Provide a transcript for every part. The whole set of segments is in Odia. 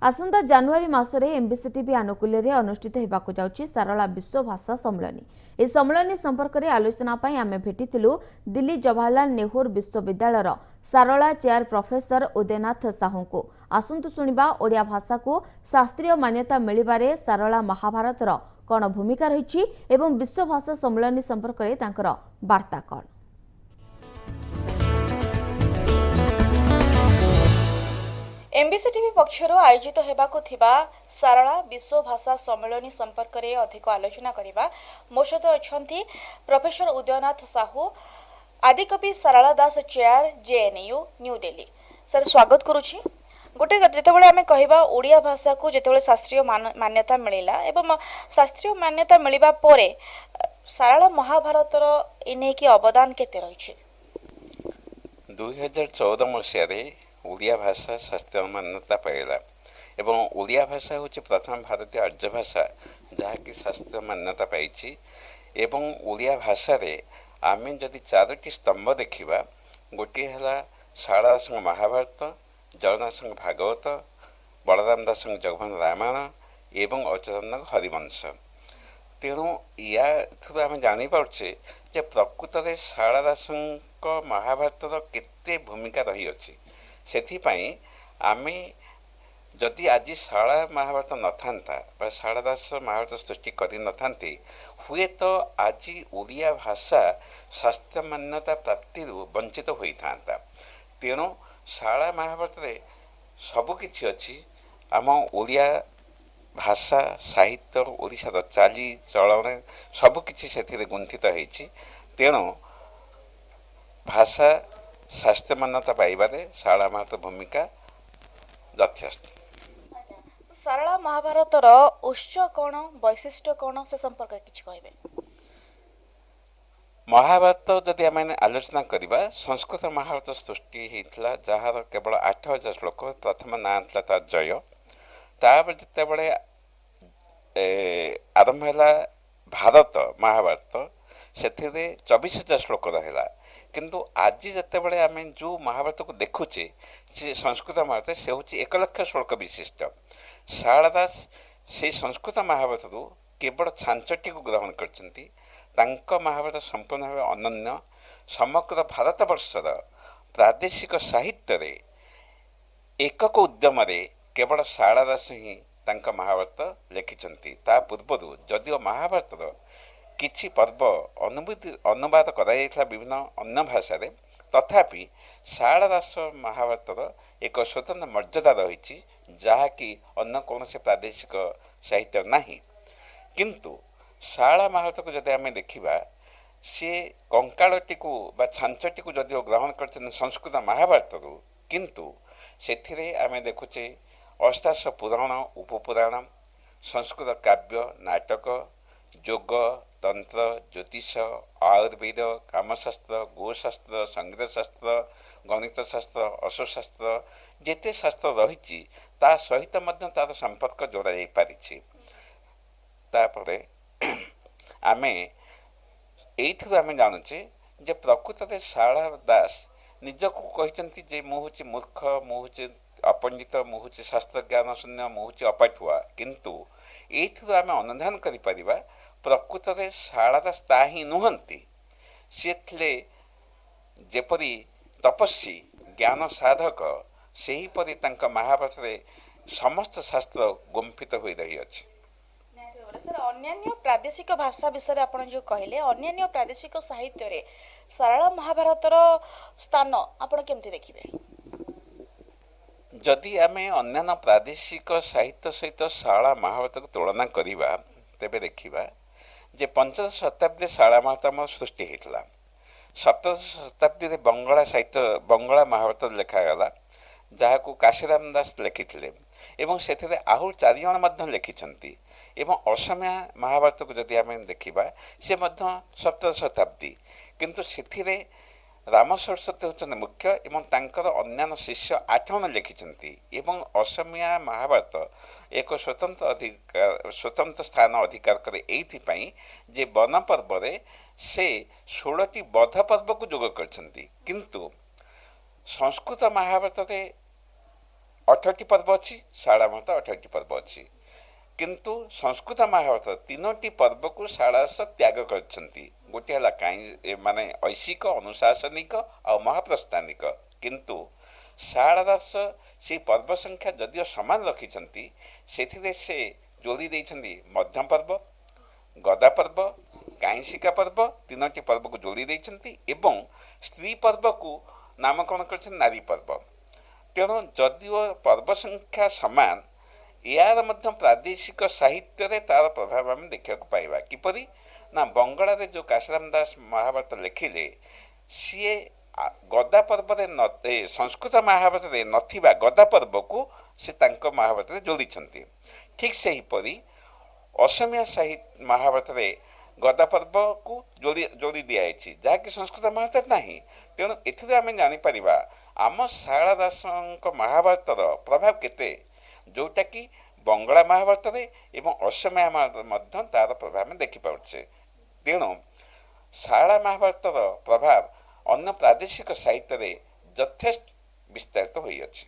ଆସନ୍ତା ଜାନୁଆରୀ ମାସରେ ଏମ୍ବିସି ଟିଭି ଆନୁକୂଲ୍ୟରେ ଅନୁଷ୍ଠିତ ହେବାକୁ ଯାଉଛି ସାରଳା ବିଶ୍ୱ ଭାଷା ସମ୍ମିଳନୀ। ଏହି ସମ୍ମିଳନୀ ସମ୍ପର୍କରେ ଆଲୋଚନା ପାଇଁ ଆମେ ଭେଟିଥିଲୁ ଦିଲ୍ଲୀ ଜବାହରଲାଲ ନେହେରୁ ବିଶ୍ୱବିଦ୍ୟାଳୟର ସାରଳା ଚେୟାର ପ୍ରଫେସର ଉଦୟନାଥ ସାହୁଙ୍କୁ। ଆସନ୍ତୁ ଶୁଣିବା, ଓଡ଼ିଆ ଭାଷାକୁ ଶାସ୍ତ୍ରୀୟ ମାନ୍ୟତା ମିଳିବାରେ ସାରଳା ମହାଭାରତର କ'ଣ ଭୂମିକା ରହିଛି ଏବଂ ବିଶ୍ୱ ଭାଷା ସମ୍ମିଳନୀ ସମ୍ପର୍କରେ ତାଙ୍କର ବାର୍ତ୍ତା କ'ଣ। ଏମ୍ବିସି ଟିଭି ପକ୍ଷରୁ ଆୟୋଜିତ ହେବାକୁ ଥିବା ସାରଳା ବିଶ୍ୱ ଭାଷା ସମ୍ମିଳନୀ ସମ୍ପର୍କରେ ଅଧିକ ଆଲୋଚନା କରିବା। ମୋ ସହିତ ଅଛନ୍ତି professor Udayanath Sahu, Adikabi Sarala Das chair, JNU, new Delhi. Sir, ସ୍ୱାଗତ କରୁଛି। ଗୋଟେ ଯେତେବେଳେ ଆମେ କହିବା, ଓଡ଼ିଆ ଭାଷାକୁ ଯେତେବେଳେ ଶାସ୍ତ୍ରୀୟ ମାନ୍ୟତା ମିଳିଲା ଏବଂ ଶାସ୍ତ୍ରୀୟ ମାନ୍ୟତା ମିଳିବା ପରେ ସାରଳା ମହାଭାରତର ଏ ନେଇକି ଅବଦାନ କେତେ ରହିଛି? 2014 ମସିହାରେ ଓଡ଼ିଆ ଭାଷା ଶାସ୍ତ୍ରୀୟ ମାନ୍ୟତା ପାଇଲା ଏବଂ ଓଡ଼ିଆ ଭାଷା ହେଉଛି ପ୍ରଥମ ଭାରତୀୟ ଆର୍ଯ୍ୟ ଭାଷା ଯାହାକି ଶାସ୍ତ୍ରୀୟ ମାନ୍ୟତା ପାଇଛି। ଏବଂ ଓଡ଼ିଆ ଭାଷାରେ ଆମେ ଯଦି ଚାରୋଟି ସ୍ତମ୍ଭ ଦେଖିବା, ଗୋଟିଏ ହେଲା ସାରଳା ଦାସଙ୍କ ମହାଭାରତ, ଜଗନ୍ନାଥଙ୍କ ଭାଗବତ, ବଳରାମ ଦାସଙ୍କ ଜଗବନ୍ଧୁ ରାମାୟଣ ଏବଂ ଅଚ୍ୟୁତାନନ୍ଦଙ୍କ ହରିବଂଶ। ତେଣୁ ୟାଥିରୁ ଆମେ ଜାଣିପାରୁଛେ ଯେ ପ୍ରକୃତରେ ସାରଳା ଦାସଙ୍କ ମହାଭାରତର କେତେ ଭୂମିକା ରହିଅଛି। ସେଥିପାଇଁ ଆମେ ଯଦି ଆଜି ଶାରଳା ମହାଭାରତ ନଥାନ୍ତା ବା ଶାରଳା ଦାସ ମହାଭାରତ ସୃଷ୍ଟି କରିନଥାନ୍ତେ, ହୁଏତ ଆଜି ଓଡ଼ିଆ ଭାଷା ଶାସ୍ତ୍ରୀୟ ମାନ୍ୟତା ପ୍ରାପ୍ତିରୁ ବଞ୍ଚିତ ହୋଇଥାନ୍ତା। ତେଣୁ ଶାରଳା ମହାଭାରତରେ ସବୁକିଛି ଅଛି। ଆମ ଓଡ଼ିଆ ଭାଷା, ସାହିତ୍ୟ, ଓଡ଼ିଶାର ଚାଲି ଚଳନ ସବୁକିଛି ସେଥିରେ ଗୁନ୍ଥିତ ହେଇଛି। ତେଣୁ ଭାଷା ଶାସ୍ତ୍ରୀୟ ମାନ୍ୟତା ପାଇବାରେ ଶାରଳା ମହାଭାରତ ଭୂମିକା ଯଥେଷ୍ଟ। ସାରଳା ମହାଭାରତର ଉତ୍ସ କ'ଣ, ବୈଶିଷ୍ଟ୍ୟ କ'ଣ, ସେ ସମ୍ପର୍କରେ କିଛି କହିବେ? ମହାଭାରତ ଯଦି ଆମେ ଆଲୋଚନା କରିବା, ସଂସ୍କୃତ ମହାଭାରତ ସୃଷ୍ଟି ହେଇଥିଲା, ଯାହାର କେବଳ 8000 ଶ୍ଲୋକ। ପ୍ରଥମ ନାଁ ଥିଲା ତାର ଜୟ। ତାପରେ ଯେତେବେଳେ ଆରମ୍ଭ ହେଲା ଭାରତ ମହାଭାରତ, ସେଥିରେ 24,000 ଶ୍ଲୋକ ରହିଲା। କିନ୍ତୁ ଆଜି ଯେତେବେଳେ ଆମେ ଯେଉଁ ମହାଭାରତକୁ ଦେଖୁଛେ, ସେ ସଂସ୍କୃତ ମହାଭାରତ, ସେ ହେଉଛି 1 ଲକ୍ଷ ଶ୍ଲୋକ ବିଶିଷ୍ଟ। ସାରଳା ଦାସ ସେଇ ସଂସ୍କୃତ ମହାଭାରତରୁ କେବଳ ଛାଞ୍ଚଟିକୁ ଗ୍ରହଣ କରିଛନ୍ତି। ତାଙ୍କ ମହାଭାରତ ସମ୍ପୂର୍ଣ୍ଣ ଭାବେ ଅନନ୍ୟ। ସମଗ୍ର ଭାରତବର୍ଷର ପ୍ରାଦେଶିକ ସାହିତ୍ୟରେ ଏକକ ଉଦ୍ୟମରେ କେବଳ ସାରଳା ଦାସ ହିଁ ତାଙ୍କ ମହାଭାରତ ଲେଖିଛନ୍ତି। ତା ପୂର୍ବରୁ ଯଦିଓ ମହାଭାରତର କିଛି ପର୍ବ ଅନୁବାଦ କରାଯାଇଥିଲା ବିଭିନ୍ନ ଅନ୍ୟ ଭାଷାରେ, ତଥାପି ସାରଳା ଦାସ ମହାଭାରତର ଏକ ସ୍ୱତନ୍ତ୍ର ମର୍ଯ୍ୟାଦା ରହିଛି, ଯାହାକି ଅନ୍ୟ କୌଣସି ପ୍ରାଦେଶିକ ସାହିତ୍ୟ ନାହିଁ। କିନ୍ତୁ ଶାରଳା ମହାଭାରତକୁ ଯଦି ଆମେ ଦେଖିବା, ସିଏ କଙ୍କାଳଟିକୁ ବା ଛାଞ୍ଚଟିକୁ ଯଦିଓ ଗ୍ରହଣ କରିଛନ୍ତି ସଂସ୍କୃତ ମହାଭାରତରୁ, କିନ୍ତୁ ସେଥିରେ ଆମେ ଦେଖୁଛେ ଅଷ୍ଟାଦଶ ପୁରାଣ, ଉପପୁରାଣ, ସଂସ୍କୃତ କାବ୍ୟ, ନାଟକ, ଯୋଗ, ତନ୍ତ୍ର, ଜ୍ୟୋତିଷ, ଆୟୁର୍ବେଦ, କାମଶାସ୍ତ୍ର, ଗୋଶାସ୍ତ୍ର, ସଙ୍ଗୀତ ଶାସ୍ତ୍ର, ଗଣିତ ଶାସ୍ତ୍ର, ଅଶ୍ୱଶାସ୍ତ୍ର, ଯେତେ ଶାସ୍ତ୍ର ରହିଛି ତା ସହିତ ମଧ୍ୟ ତାର ସମ୍ପର୍କ ଯୋଡ଼ା ଯାଇପାରିଛି। ତାପରେ ଆମେ ଏଇଥିରୁ ଆମେ ଜାଣୁଛେ ଯେ ପ୍ରକୃତରେ ଶାରଳା ଦାସ ନିଜକୁ କହିଛନ୍ତି ଯେ ମୁଁ ହେଉଛି ମୂର୍ଖ, ମୁଁ ହେଉଛି ଅପଣ୍ଡିତ, ମୁଁ ହେଉଛି ଶାସ୍ତ୍ର ଜ୍ଞାନ ଶୂନ୍ୟ, ମୁଁ ହେଉଛି ଅପାଠୁଆ। କିନ୍ତୁ ଏଇଥିରୁ ଆମେ ଅନୁଧ୍ୟାନ କରିପାରିବା, ପ୍ରକୃତରେ ଶାରଳା ଦାସ ତା ହିଁ ନୁହନ୍ତି। ସିଏ ଥିଲେ ଯେପରି ତପସ୍ୱୀ, ଜ୍ଞାନ ସାଧକ, ସେହିପରି ତାଙ୍କ ମହାଭାରତରେ ସମସ୍ତ ଶାସ୍ତ୍ର ଗୁମ୍ଫିତ ହୋଇ ରହିଅଛି। ନିହାତି ଭାବରେ ସାର୍, ଅନ୍ୟାନ୍ୟ ପ୍ରାଦେଶିକ ଭାଷା ବିଷୟରେ ଆପଣ ଯେଉଁ କହିଲେ, ଅନ୍ୟାନ୍ୟ ପ୍ରାଦେଶିକ ସାହିତ୍ୟରେ ସାରଳା ମହାଭାରତର ସ୍ଥାନ ଆପଣ କେମିତି ଦେଖିବେ? ଯଦି ଆମେ ଅନ୍ୟାନ୍ୟ ପ୍ରାଦେଶିକ ସାହିତ୍ୟ ସହିତ ଶାରଳା ମହାଭାରତକୁ ତୁଳନା କରିବା, ତେବେ ଦେଖିବା ଯେ ପଞ୍ଚଦଶ ଶତାବ୍ଦୀରେ ଶାରଳା ମହାଭାରତ ଆମର ସୃଷ୍ଟି ହେଇଥିଲା। ସପ୍ତଦଶ ଶତାବ୍ଦୀରେ ବଙ୍ଗଳା ସାହିତ୍ୟ, ବଙ୍ଗଳା ମହାଭାରତ ଲେଖାଗଲା, ଯାହାକୁ କାଶୀରାମ ଦାସ ଲେଖିଥିଲେ ଏବଂ ସେଥିରେ ଆହୁରି ଚାରିଜଣ ମଧ୍ୟ ଲେଖିଛନ୍ତି। ଏବଂ ଅସମିଆ ମହାଭାରତକୁ ଯଦି ଆମେ ଦେଖିବା, ସେ ମଧ୍ୟ ସପ୍ତଦଶ ଶତାବ୍ଦୀ, କିନ୍ତୁ ସେଥିରେ ରାମ ସରସ୍ୱତୀ ହେଉଛନ୍ତି ମୁଖ୍ୟ ଏବଂ ତାଙ୍କର ଅନ୍ୟାନ୍ୟ ଶିଷ୍ୟ ଆଠ ଜଣ ଲେଖିଛନ୍ତି। ଏବଂ ଅସମିଆ ମହାଭାରତ ଏକ ସ୍ୱତନ୍ତ୍ର ଅଧିକାର, ସ୍ୱତନ୍ତ୍ର ସ୍ଥାନ ଅଧିକାର କରେ ଏଇଥିପାଇଁ ଯେ ବନ ପର୍ବରେ ସେ 16ଟି ବଧ ପର୍ବକୁ ଯୋଗ କରିଛନ୍ତି। କିନ୍ତୁ ସଂସ୍କୃତ ମହାଭାରତରେ 18ଟି ପର୍ବ ଅଛି, ଶାରଳା ମହାଭାରତ 18ଟି ପର୍ବ ଅଛି। କିନ୍ତୁ ସଂସ୍କୃତ ମହାଭାରତ 3ଟି ପର୍ବକୁ ଶାରଳା ଦାସ ତ୍ୟାଗ କରିଛନ୍ତି। ଗୋଟିଏ ହେଲା କାହିଁ ମାନେ ଐଶିକ, ଅନୁଶାସନିକ ଆଉ ମହାପ୍ରସ୍ଥାନିକ। କିନ୍ତୁ ଶାରଳା ଦାସ ସେଇ ପର୍ବ ସଂଖ୍ୟା ଯଦିଓ ସମାନ ରଖିଛନ୍ତି, ସେଥିରେ ସେ ଯୋଡ଼ି ଦେଇଛନ୍ତି ମଧ୍ୟମ ପର୍ବ, ଗଦା ପର୍ବ, କାଇଁଶିକା ପର୍ବ, 3ଟି ପର୍ବକୁ ଯୋଡ଼ି ଦେଇଛନ୍ତି ଏବଂ ସ୍ତ୍ରୀ ପର୍ବକୁ ନାମକରଣ କରିଛନ୍ତି ନାରୀ ପର୍ବ। ତେଣୁ ଯଦିଓ ପର୍ବ ସଂଖ୍ୟା ସମାନ, ଏହାର ମଧ୍ୟ ପ୍ରାଦେଶିକ ସାହିତ୍ୟରେ ତାର ପ୍ରଭାବ ଆମେ ଦେଖିବାକୁ ପାଇବା। କିପରି ନା ବଙ୍ଗଳାରେ ଯେଉଁ କାଶୀରାମ ଦାସ ମହାଭାରତ ଲେଖିଲେ, ସିଏ ଗଦା ପର୍ବରେ ନ ସଂସ୍କୃତ ମହାଭାରତରେ ନଥିବା ଗଦା ପର୍ବକୁ ସେ ତାଙ୍କ ମହାଭାରତରେ ଯୋଡ଼ିଛନ୍ତି। ଠିକ୍ ସେହିପରି ଅସମିଆ ସାହିତ୍ୟ ମହାଭାରତରେ ଗଦା ପର୍ବକୁ ଯୋଡ଼ି ଯୋଡ଼ି ଦିଆଯାଇଛି, ଯାହାକି ସଂସ୍କୃତ ମହାଭାରତରେ ନାହିଁ। ତେଣୁ ଏଥିରୁ ଆମେ ଜାଣିପାରିବା ଆମ ଶାରଳା ଦାସଙ୍କ ମହାଭାରତର ପ୍ରଭାବ କେତେ, ଯେଉଁଟାକି ବଙ୍ଗଳା ମହାଭାରତରେ ଏବଂ ଅସମିଆ ମହାଭାରତରେ ମଧ୍ୟ ତାର ପ୍ରଭାବ ଆମେ ଦେଖିପାରୁଛେ। ତେଣୁ ଶାରଳା ମହାଭାରତର ପ୍ରଭାବ ଅନ୍ୟ ପ୍ରାଦେଶିକ ସାହିତ୍ୟରେ ଯଥେଷ୍ଟ ବିସ୍ତାରିତ ହୋଇଅଛି।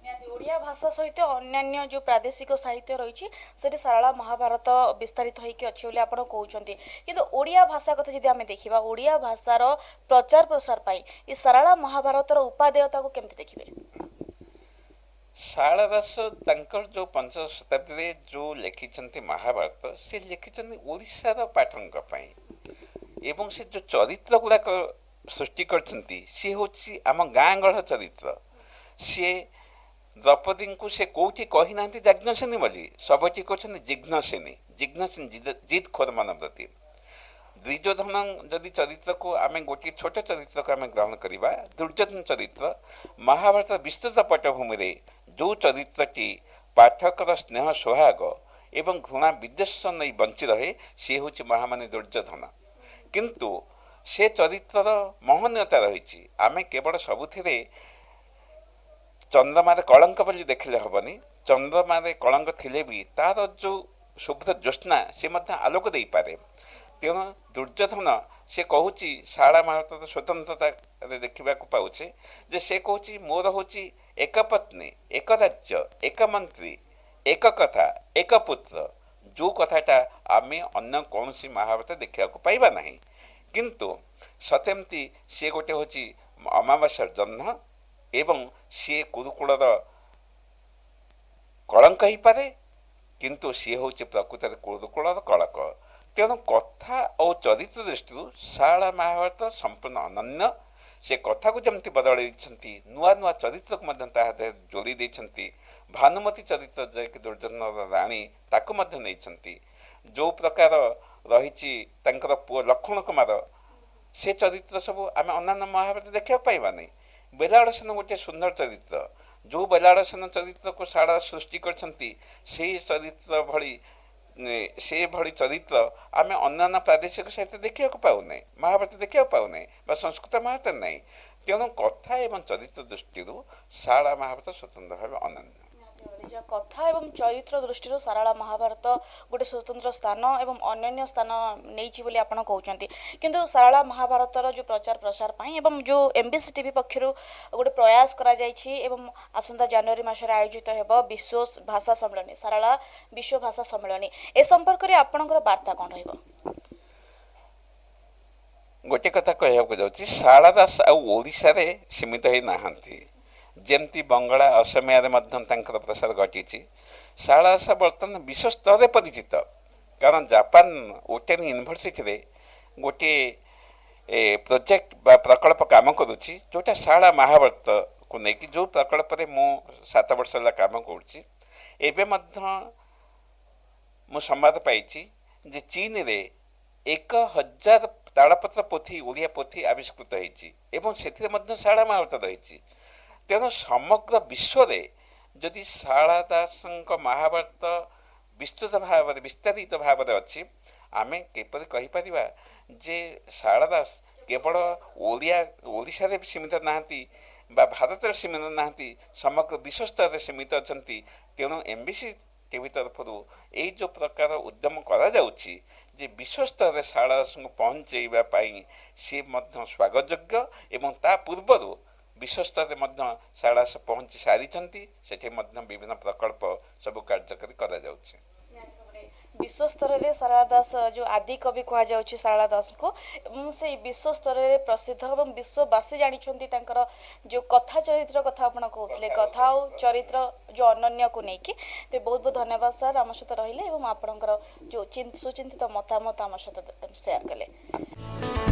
ନିହାତି ଓଡ଼ିଆ ଭାଷା ସହିତ ଅନ୍ୟାନ୍ୟ ଯେଉଁ ପ୍ରାଦେଶିକ ସାହିତ୍ୟ ରହିଛି, ସେଠି ଶାରଳା ମହାଭାରତ ବିସ୍ତାରିତ ହେଇକି ଅଛି ବୋଲି ଆପଣ କହୁଛନ୍ତି। କିନ୍ତୁ ଓଡ଼ିଆ ଭାଷା କଥା ଯଦି ଆମେ ଦେଖିବା, ଓଡ଼ିଆ ଭାଷାର ପ୍ରଚାର ପ୍ରସାର ପାଇଁ ଏ ଶାରଳା ମହାଭାରତର ଉପାଦେୟତାକୁ କେମିତି ଦେଖିବେ? ଶାରଳା ଦାସ ତାଙ୍କର ଯେଉଁ ପଞ୍ଚଦଶ ଶତାବ୍ଦୀରେ ଯେଉଁ ଲେଖିଛନ୍ତି ମହାଭାରତ, ସେ ଲେଖିଛନ୍ତି ଓଡ଼ିଶାର ପାଠକଙ୍କ ପାଇଁ ଏବଂ ସେ ଯେଉଁ ଚରିତ୍ର ଗୁଡ଼ାକ ସୃଷ୍ଟି କରିଛନ୍ତି, ସିଏ ହେଉଛି ଆମ ଗାଁ ଗହଳ ଚରିତ୍ର। ସିଏ ଦ୍ରୌପଦୀଙ୍କୁ ସେ କେଉଁଠି କହିନାହାନ୍ତି ଯାଜ୍ଞସେନୀ ବୋଲି, ସବୁଠି କହୁଛନ୍ତି ଜିଘ୍ନସେନୀ, ଜିଘ୍ନସେନୀ, ଜିଦ୍ ଖୋର ମନୋବୃତ୍ତି। ଦୁର୍ଯ୍ୟୋଧନ ଯଦି ଚରିତ୍ରକୁ ଆମେ ଗୋଟିଏ ଛୋଟ ଚରିତ୍ରକୁ ଆମେ ଗ୍ରହଣ କରିବା, ଦୁର୍ଯ୍ୟୋଧନ ଚରିତ୍ର ମହାଭାରତ ବିସ୍ତୃତ ପଟ୍ଟଭୂମିରେ ଯେଉଁ ଚରିତ୍ରଟି ପାଠକର ସ୍ନେହ ସୋହାଗ ଏବଂ ଘୃଣା ବିଦ୍ବେଷ ନେଇ ବଞ୍ଚି ରହେ, ସିଏ ହେଉଛି ମହାମାନୀ ଦୁର୍ଯ୍ୟୋଧନ। କିନ୍ତୁ ସେ ଚରିତ୍ରର ମହନୀୟତା ରହିଛି। ଆମେ କେବଳ ସବୁଥିରେ ଚନ୍ଦ୍ରମାରେ କଳଙ୍କ ବୋଲି ଦେଖିଲେ ହେବନି। ଚନ୍ଦ୍ରମାରେ କଳଙ୍କ ଥିଲେ ବି ତାର ଯେଉଁ ଶୁଭ୍ର ଜ୍ୟୋତ୍ସ୍ନା, ସେ ମଧ୍ୟ ଆଲୋକ ଦେଇପାରେ। ତେଣୁ ଦୁର୍ଯ୍ୟୋଧନ ସେ କହୁଛି, ଶାରଳା ମହାଭାରତର ସ୍ୱତନ୍ତ୍ରତାରେ ଦେଖିବାକୁ ପାଉଛେ ଯେ ସେ କହୁଛି, ମୋର ହେଉଛି ଏକ ପତ୍ନୀ, ଏକ ରାଜ୍ୟ, ଏକ ମନ୍ତ୍ରୀ, ଏକ କଥା, ଏକ ପୁତ୍ର, ଯେଉଁ କଥାଟା ଆମେ ଅନ୍ୟ କୌଣସି ମହାଭାରତ ଦେଖିବାକୁ ପାଇବା ନାହିଁ। କିନ୍ତୁ ସତେମିତି ସିଏ ଗୋଟେ ହେଉଛି ଅମାବାସ୍ୟାର ଜହ୍ନ ଏବଂ ସିଏ କୁରୁକୁଳର କଳଙ୍କ ହେଇପାରେ, କିନ୍ତୁ ସିଏ ହେଉଛି ପ୍ରକୃତରେ କୁରୁକୁଳର କଳଙ୍କ। ତେଣୁ କଥା ଓ ଚରିତ୍ର ଦୃଷ୍ଟିରୁ ଶାରଳା ମହାଭାରତ ସମ୍ପୂର୍ଣ୍ଣ ଅନନ୍ୟ। ସେ କଥାକୁ ଯେମିତି ବଦଳାଇ ଦେଇଛନ୍ତି, ନୂଆ ନୂଆ ଚରିତ୍ରକୁ ମଧ୍ୟ ତା ଦେହରେ ଯୋଡ଼ି ଦେଇଛନ୍ତି। ଭାନୁମତୀ ଚରିତ୍ର, ଯାହାକି ଦୁର୍ଯ୍ୟୋଧନର ରାଣୀ, ତାକୁ ମଧ୍ୟ ନେଇଛନ୍ତି। ଯେଉଁ ପ୍ରକାର ରହିଛି ତାଙ୍କର ପୁଅ ଲକ୍ଷ୍ମଣ କୁମାର, ସେ ଚରିତ୍ର ସବୁ ଆମେ ଅନ୍ୟାନ୍ୟ ମହାଭାରତ ଦେଖିବାକୁ ପାଇବାନି। ବେଲାଳସେନ ଗୋଟିଏ ସୁନ୍ଦର ଚରିତ୍ର। ଯେଉଁ ବେଲାଳସେନ ଚରିତ୍ରକୁ ଶାରଳା ସୃଷ୍ଟି କରିଛନ୍ତି, ସେଇ ଚରିତ୍ର ଭଳି ସେଭଳି ଚରିତ୍ର ଆମେ ଅନ୍ୟାନ୍ୟ ପ୍ରାଦେଶିକ ସାହିତ୍ୟ ଦେଖିବାକୁ ପାଉନେ, ମହାଭାରତ ଦେଖିବାକୁ ପାଉନେ ବା ସଂସ୍କୃତ ମହାଭାରତ ନାହିଁ। ତେଣୁ କଥା ଏବଂ ଚରିତ୍ର ଦୃଷ୍ଟିରୁ ଶାରଳା ମହାଭାରତ ସ୍ୱତନ୍ତ୍ର ଭାବେ ଅନନ୍ୟ। କଥା ଏବଂ ଚରିତ୍ର ଦୃଷ୍ଟିରୁ ଶାରଳା ମହାଭାରତ ଗୋଟେ ସ୍ୱତନ୍ତ୍ର ସ୍ଥାନ ଏବଂ ଅନନ୍ୟ ସ୍ଥାନ ନେଇଛି ବୋଲି ଆପଣ କହୁଛନ୍ତି। କିନ୍ତୁ ଶାରଳା ମହାଭାରତର ଯେଉଁ ପ୍ରଚାର ପ୍ରସାର ପାଇଁ ଏବଂ ଯେଉଁ ଏମ୍ ବି ସି ଟିଭି ପକ୍ଷରୁ ଗୋଟେ ପ୍ରୟାସ କରାଯାଇଛି ଏବଂ ଆସନ୍ତା ଜାନୁଆରୀ ମାସରେ ଆୟୋଜିତ ହେବ ବିଶ୍ୱ ଭାଷା ସମ୍ମିଳନୀ, ଶାରଳା ବିଶ୍ୱ ଭାଷା ସମ୍ମିଳନୀ, ଏ ସମ୍ପର୍କରେ ଆପଣଙ୍କର ବାର୍ତ୍ତା କ'ଣ ରହିବ? ଗୋଟେ କଥା କହିବାକୁ ଯାଉଛି, ଶାରଳା ଦାସ ଆଉ ଓଡ଼ିଶାରେ ସୀମିତ ହେଇନାହାନ୍ତି। ଯେମିତି ବଙ୍ଗଳା, ଅସମିଆରେ ମଧ୍ୟ ତାଙ୍କର ପ୍ରସାର ଘଟିଛି। ଶାରଳା ଦାସ ବର୍ତ୍ତମାନ ବିଶ୍ୱ ସ୍ତରରେ ପରିଚିତ, କାରଣ ଜାପାନ ଓଟେନ୍ ୟୁନିଭର୍ସିଟିରେ ଗୋଟିଏ ପ୍ରୋଜେକ୍ଟ ବା ପ୍ରକଳ୍ପ କାମ କରୁଛି, ଯେଉଁଟା ଶାରଳା ମହାଭାରତକୁ ନେଇକି, ଯେଉଁ ପ୍ରକଳ୍ପରେ ମୁଁ 7 ବର୍ଷ ହେଲା କାମ କରୁଛି। ଏବେ ମଧ୍ୟ ମୁଁ ସମ୍ବାଦ ପାଇଛି ଯେ ଚୀନରେ 1000 ତାଳପତ୍ର ପୋଥି, ଓଡ଼ିଆ ପୋଥି ଆବିଷ୍କୃତ ହେଇଛି ଏବଂ ସେଥିରେ ମଧ୍ୟ ଶାରଳା ମହାଭାରତ ରହିଛି। ତେଣୁ ସମଗ୍ର ବିଶ୍ୱରେ ଯଦି ଶାରଳା ଦାସଙ୍କ ମହାଭାରତ ବିସ୍ତୃତ ଭାବରେ, ବିସ୍ତାରିତ ଭାବରେ ଅଛି, ଆମେ କିପରି କହିପାରିବା ଯେ ଶାରଳା ଦାସ କେବଳ ଓଡ଼ିଶାରେ ସୀମିତ ନାହାନ୍ତି ବା ଭାରତରେ ସୀମିତ ନାହାନ୍ତି, ସମଗ୍ର ବିଶ୍ୱ ସ୍ତରରେ ସୀମିତ ଅଛନ୍ତି। ତେଣୁ ଏମ୍ ବି ସି ଟିଭି ତରଫରୁ ଏଇ ଯେଉଁ ପ୍ରକାର ଉଦ୍ୟମ କରାଯାଉଛି ଯେ ବିଶ୍ୱ ସ୍ତରରେ ଶାରଳା ଦାସଙ୍କୁ ପହଞ୍ଚେଇବା ପାଇଁ, ସିଏ ମଧ୍ୟ ସ୍ୱାଗତଯୋଗ୍ୟ ଏବଂ ତା ପୂର୍ବରୁ ବିଶ୍ୱସ୍ତରରେ ମଧ୍ୟ ସାରଳା ଦାସ ପହଞ୍ଚି ସାରିଛନ୍ତି। ସେଠି ମଧ୍ୟ ବିଭିନ୍ନ ପ୍ରକଳ୍ପ ସବୁ କାର୍ଯ୍ୟକାରୀ କରାଯାଉଛି। ବିଶ୍ୱ ସ୍ତରରେ ସାରଳା ଦାସ, ଯେଉଁ ଆଦି କବି କୁହାଯାଉଛି ସାରଳା ଦାସଙ୍କୁ, ଏବଂ ସେଇ ବିଶ୍ୱ ସ୍ତରରେ ପ୍ରସିଦ୍ଧ ଏବଂ ବିଶ୍ୱବାସୀ ଜାଣିଛନ୍ତି ତାଙ୍କର ଯେଉଁ କଥା ଚରିତ୍ର କଥା ଆପଣ କହୁଥିଲେ, କଥା ଆଉ ଚରିତ୍ର ଯେଉଁ ଅନନ୍ୟକୁ ନେଇକି। ତ ବହୁତ ବହୁତ ଧନ୍ୟବାଦ ସାର୍, ଆମ ସହିତ ରହିଲେ ଏବଂ ଆପଣଙ୍କର ଯେଉଁ ସୁଚିନ୍ତିତ ମତାମତ ଆମ ସହିତ ସେୟାର କଲେ।